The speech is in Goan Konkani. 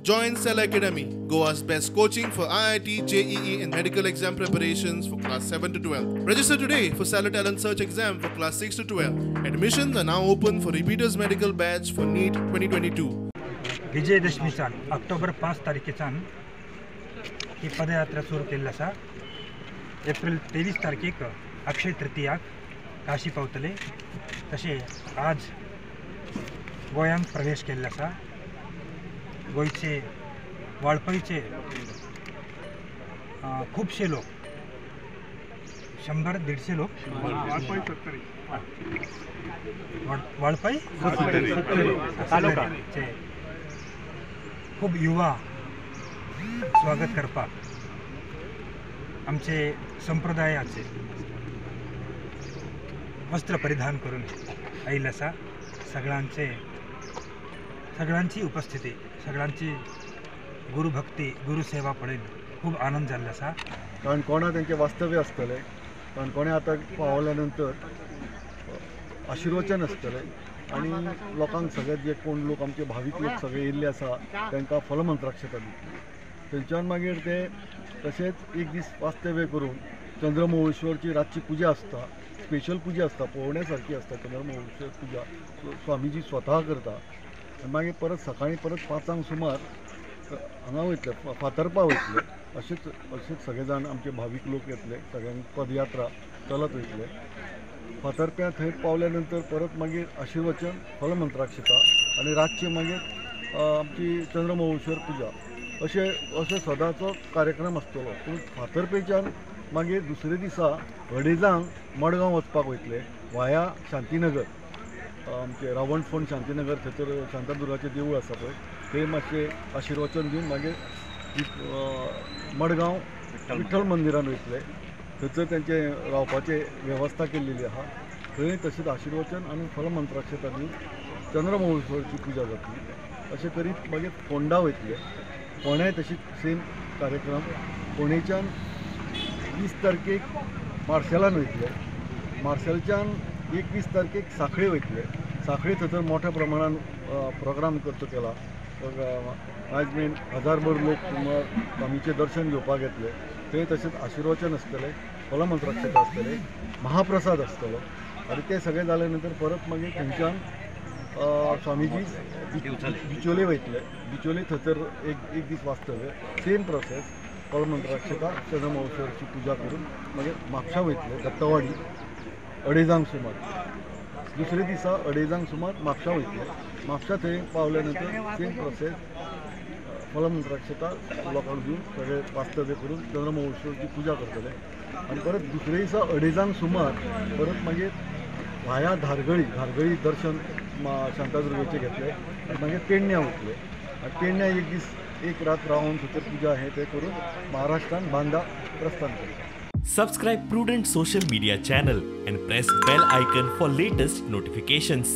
Join Cell Academy, Goa's best coaching for IIT, JEE and medical exam preparations for class 7 to 12. Register today for Stellar Talent Search exam for class 6 to 12. Admissions are now open for Repeaters Medical Batch for NEET 2022. विजयदशमीच्यान October 5 तारखेच्यान ही पदयात्रा सुरू केल्ली आसा. एप्रिल 23 तारखेक अक्षय तृतीयाक काशी पावतले. तशें आज गोंयांत प्रवेश केल्लो आसा. गोंयचे वाळपयचे खुबशे लोक 100-150 लोक वाळपय तालुकाचे खूब युवा स्वागत करपाक आमचे संप्रदायाचे वस्त्र परिधान करून आयिल्ले आसा. सगळ्यांची उपस्थिती, सगळ्यांची गुरुभक्ती, गुरुसेवा पळोवन खूब आनंद जाल्लो आसा. काणकोणा तेंचें वास्तव्य आसतलें. काणकोणा आतां पावल्या नंतर आशिर्वचन आसतलें आनी लोकांक सगळे जे कोण लोक आमचे भावीक लोक सगळे येयल्ले आसा तांकां फलमंत्राक्षता दितली. थंयच्यान मागीर ते तशेंच एक दीस वास्तव्य करून चंद्रमौळेश्वरची रातची पुजा आसता, स्पेशल पुजा आसता, पळोवण्या सारकी आसता चंद्रमौळेश्वर पुजा स्वामीजी स्वता करता. आनी मागीर परत सकाळीं परत 5 सुमार हांगा वयतले, फातर्पा वयतले. अशेंच अशेंच सगळे जाण आमचे भावीक लोक येतले, सगळ्यांक पदयात्रा चलत वयतले. फातर्प्यां थंय पावल्या नंतर परत मागीर आशिर्वचन, फलमंत्राक्षता आनी रातची मागीर आमची चंद्रमौळेश्वर पुजा, अशें अशें सदांचो कार्यक्रम आसतलो. पूण फातर्पेच्यान मागीर दुसरे दिसा 2:30 मडगांव वचपाक वयतले वाया शांतीनगर, आमचे रावणफोंड शांतीनगर थंयसर शांतादुर्गाचें देवूळ आसा पळय, थंय मातशें आशिर्वचन दिवन मागीर मडगांव विठ्ठल मंदिरान वयतले. थंयसर तेंचे रावपाची वेवस्था केल्लेली आसा. थंय तशेंच आशिर्वचन आनी फलमंत्राक्षता दिवन चंद्रमौळेश्वरची पुजा जातली. अशें करीत मागीर फोंडा वयतले. फोंड्याय तशीच सेम कार्यक्रम. फोंडेच्यान 20 तारखेक मार्शेलान वयतले. मार्शेलच्यान 21 तारखेक साखळे वयतले. साखळे थंयसर मोठ्या प्रमाणान प्रोग्राम करचो केला. आयज मेरेन 1000 लोक सुमार स्वामीचें दर्शन घेवपाक येतले. थंय तशेंच आशिर्वचन आसतलें, फलमंत्राक्षता आसतलें, महाप्रसाद आसतलो. आनी तें सगळें जाल्या नंतर परत मागीर थंयच्यान स्वामीजी बिचोले वयतले. बिचोले थंयसर एक दीस वास्तव्य, सेम प्रोसेस, फलमंत्राक्षता, चंद्रमौळेश्वरची पुजा करून मागीर म्हापशा वयतले, दत्तवाडी 2:30 सुमार. दुसरे दिसा 2:30 सुमार म्हापशा वयतले. म्हापशा थंय पावल्या नंतर सेम प्रोसेस, फलमंत्राक्षता लोकांक दिवन सगळे वास्तव्य करून चंद्रमौळेश्वरची पुजा करतले. आनी परत दुसरे दिसा 2:30 सुमार परत मागीर वाया धारगळी, धारगळी दर्शन शांतादुर्गेचें घेतले आनी मागीर पेडण्या वयतले. आनी पेडण्या एक दीस एक रात रावन थंयसर पुजा हें तें करून महाराष्ट्रान बांदा प्रस्थान करता. Subscribe Prudent Social Media channel and press bell icon for latest notifications.